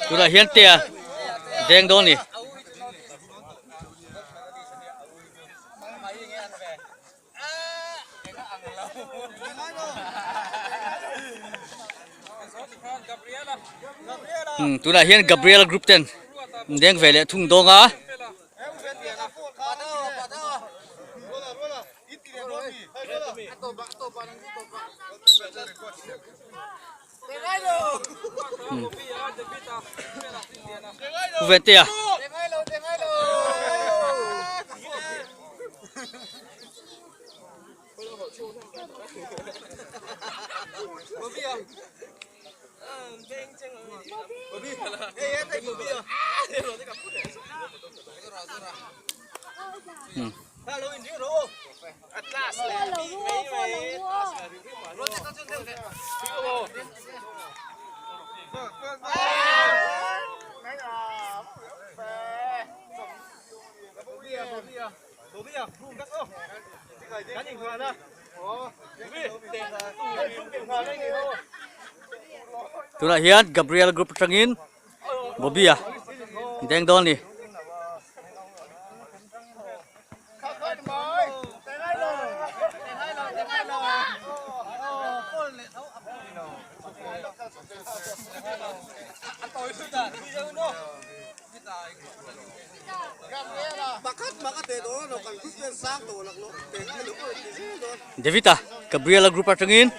Tunah hian tea deng dawn a ni. Tunah hian Gabriel group ten an deng ve leh thung dawng a. Pu Ventea. Tunah hian Gabriel group atangin Bobby-a deng dawn a ni. David-a Gabriel-a group atangin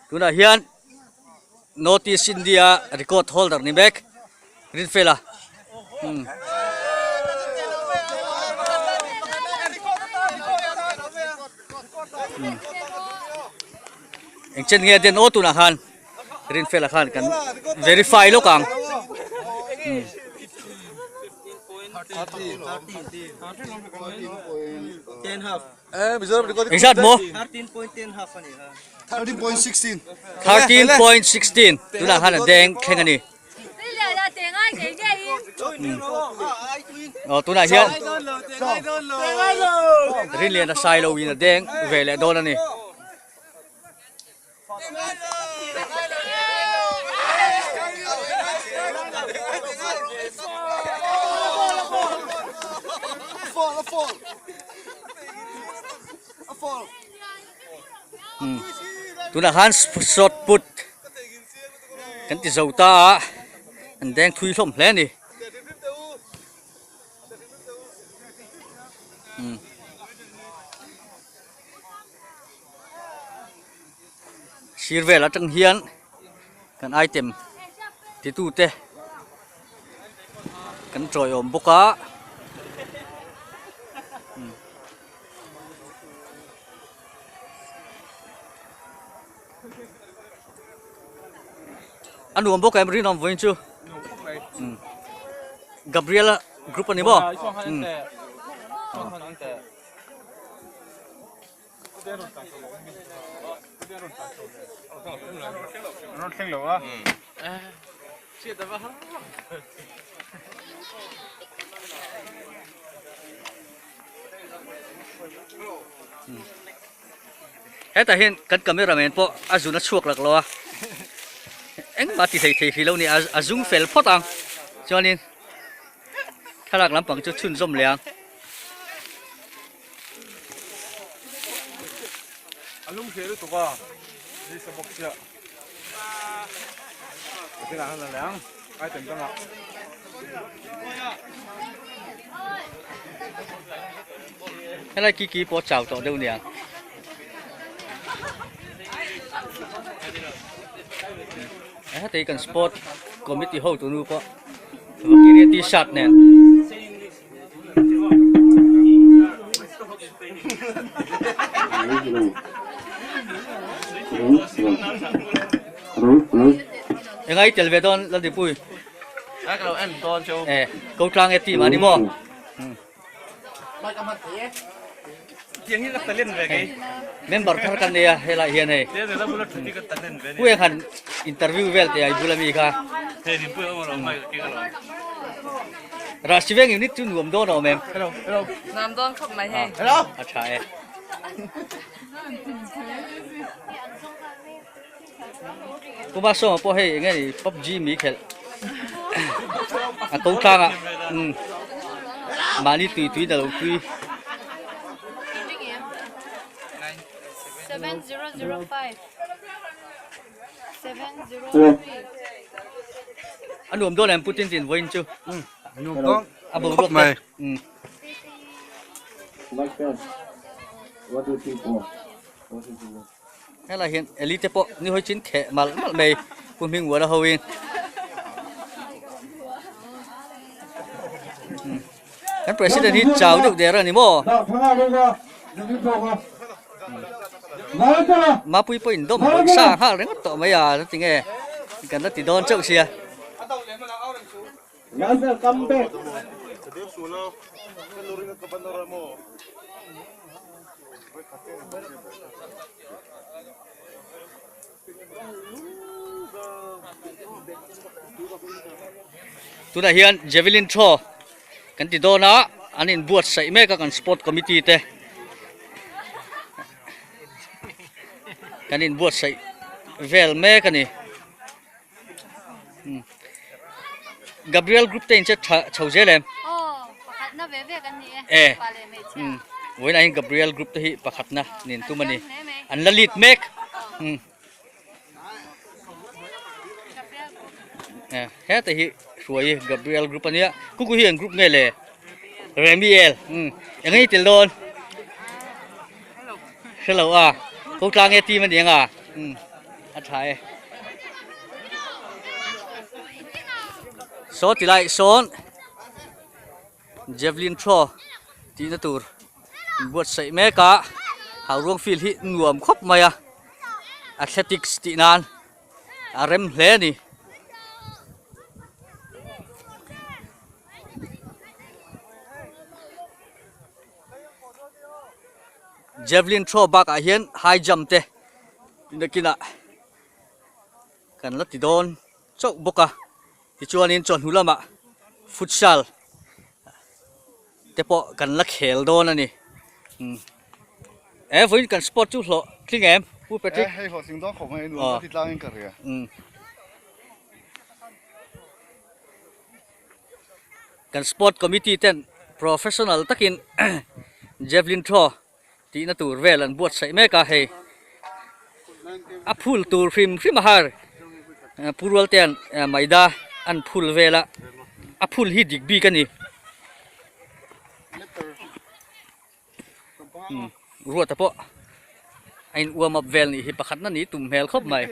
Tunah hian North East India record holder ni mek Rinfela. Eng chen nge den aw tunah khan Rinfela khan kan verify lawk ang. Engzat maw? 13.16 tunah khan a deng thleng a ni. Aw tunah hian Rinliana Sailo in a deng ve leh dawn a ni. Tunah khan shot put kan ti zo ta a an deng thui hlawm hle a ni. Sir vel atang hian kan item ti tu te kan tawiawm bawk a. A nuam bawk em rinawm vawiin chu Gabriel-a group a ni maw? Hetah hian kan camera man pawh a zun a chhuak lak lo a engmah ti thei thei hrih lo a ni a zung fel phawt ang chuanin. Thlalak lampang chu chhunzawm leh ang. A lung hle lutuk a, ni sa bawk chiah. Pathian ah hian a leh ang, item dangah. Helai kiki pawh chau tawh deuh nia. Heti kan sport committee ho tunu pawh Vakiria t-shirt nen. Engai tel ve dawn Laldipui. Eh, ko tlang e team ani maw. Member thar kan nei a helai hian hei. Pu eng han interview vel teh a i bula mi kha. Rashiveng unit chu nuam dawn a awm em? Nuam dawn khawp mai hei. A tha e. Puma sawma pawh hei enge ni PUBG mi khelh a ko tlang a umm mahni tui tui na lo tui. A nuam dawn em Putin tin vawiin chu a boruak te umm. Helai hian Eli te pawh ni hawi chin kheh malh malh mai Pu Hmingmuana ho in. Kan president hi chau deuh der a ni maw? Mapui pawh in dawm bawih sa nghal ringawt tawh mai a tinge kan la ti dawn chauh sia. Tunah hian javelin throw kan ti dawn a an inbuatsaih mek a kan sport committee te kan inbuatsaih vel mek a ni. Gabriel group te in che tha chho zel em? Aw, pakhatna ve ve kan ni e. Eh. Pa leh hmeichhia. Um, vawiinah hian Gabriel group te hi pakhatna nin tum a ni. An la lead mek. Um. Gabriel group. Eh, heta hi hruai Gabriel group ania. Kuku hi an group nge le? Remiel. Um, eng nge tel dawn? Hrelo a, ko tlang e team ani anga. Um. A tha e. Saw tilai sawn javelin throw tihna tur buatsaih mek a hauruang field hi nuam khawp mai a athletics tih nan a rem hle a ni. Javelin throw bakah hian high jump te nakinah kan la ti dawn chauh bawk a tichuanin chawhnu lamah futsal te pawh kan la khel dawn a ni umm he vawiin kan sport chu hlawh tling em Pu Patrick Eh hei hlawh tling dawn khawp mai nuam ka ti tlangin ka ria umm kan sport committee ten professional takin javelin throw Tihna tur vel an buatsaih mek a hei a phul tur hrim hrim a har pu rual te an maida an phul vel a a phul hi dik bik a ni ruata pawh a in uam up vel nih hi pakhat na ni tum hmel khawp mai.